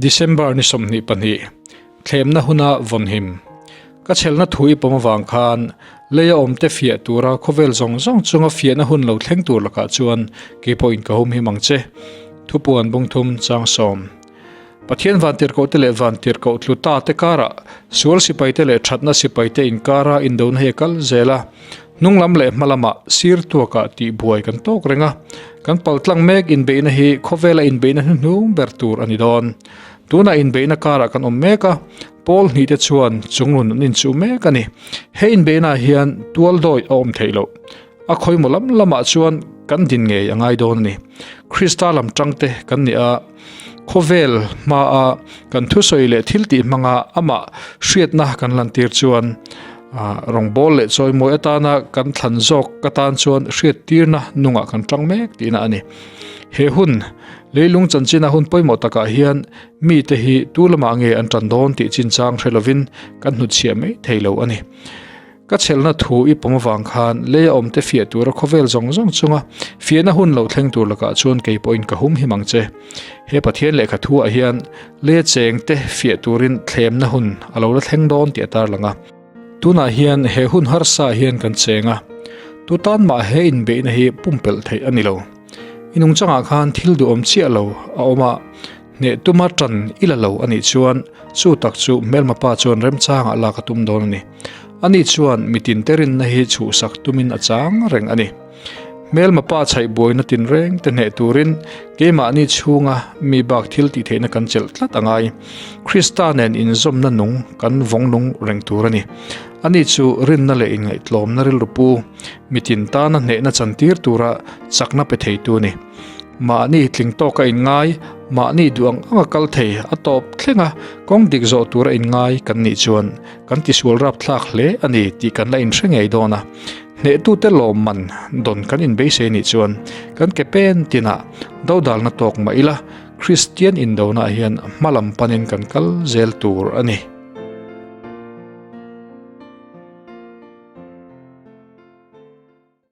December ni 22, thlemna huna vawnhim. Ka chhelna thu i pawm avang khan leia awmte fiah tura khawvel zawng zawng chunga fiahna hun lo thleng tur lakah chuan kei pawhin ka humhim ang che. Thupuan bungthum chang sawm. Pathian vantirhkohte leh vantirhkoh tlu ta te karah sual sipaite leh thatna sipaite inkara indona hi a kal zel a. Hnung lam leh hma lamah sir tuakah tih buai kan tawk reng a, kan paltlang mek inbeihna hi khawvela inbeihna hnuhnung ber tur a ni dawn. Tunah inbeihna karah kan awm mek a, pawl hnih te chuan chunglun an inchuh mek a ni. He inbeihnaah hian tual dawi a awm theih loh. A khawimaw lam lamah chuan kan din ngei a ngai dawn a ni. Krista lam tangte kan ni a, khawvel hmaa kan thusawi leh thiltih hmanga amah hriatna kan lantir chuan Rawngbawl leh chawimawi atana kan thlan zawk atan chuan hriattirna nungah kan tang mek tihna a ni. He hun, leilung chanchina hun pawimawh takah hian mite hi tu lamah nge an tan dawn tih chinchang hre lovin kan hnutchhiah mai thei lo a ni. Ka chhelna thu i pawm avang khan leia awmte fiah tura khawvel zawng zawng chunga fiahna hun lo thleng tur lakah chuan kei pawhin ka humhim ang che. He Pathian lehkha thuah hian Lei chengte fiah turin thlemna hun a lo la thleng dawn tih a tarlang a. Tunah hian he hun harsa hian kan cheng a, tu tan mah he inbeihna hi pumpelh theih a ni lo. I nungchangah khan thil duhawm chiah lo a awm a, hneh tuma tan i la lo a nih chuan chu tak chu hmelma pa chuan remchangah lak a tum dawn a ni. Ani chuan mitin te rinna hi chhuhsak tumin a chang reng a ni. Hmelma pa chhaih buaina tinreng te hneh turin keimahni chhunga mi bak thil tih theihna kan chelh tlat a ngai. Krista nen inzawmna nung kan vawng nung reng tur a ni. Ani chu rinna leh inngaihtlawmna rilru pu, mitin tana hnehna chantir tura chakna pe theitu a ni. Mahni tling tawka inngai, mahni duh ang anga kal thei a tawp thlenga kawng dik zawh tura inngai kan nih chuan kan tisual rapthlak hle a ni tih kan la inhre ngei dawn a. Hnehtute lawmman dawn kan inbeisei nih chuan kan ke pen tinah dodalna tawk mah ila, Kristian indonah hian hma lam panin kan kal zel tur a ni.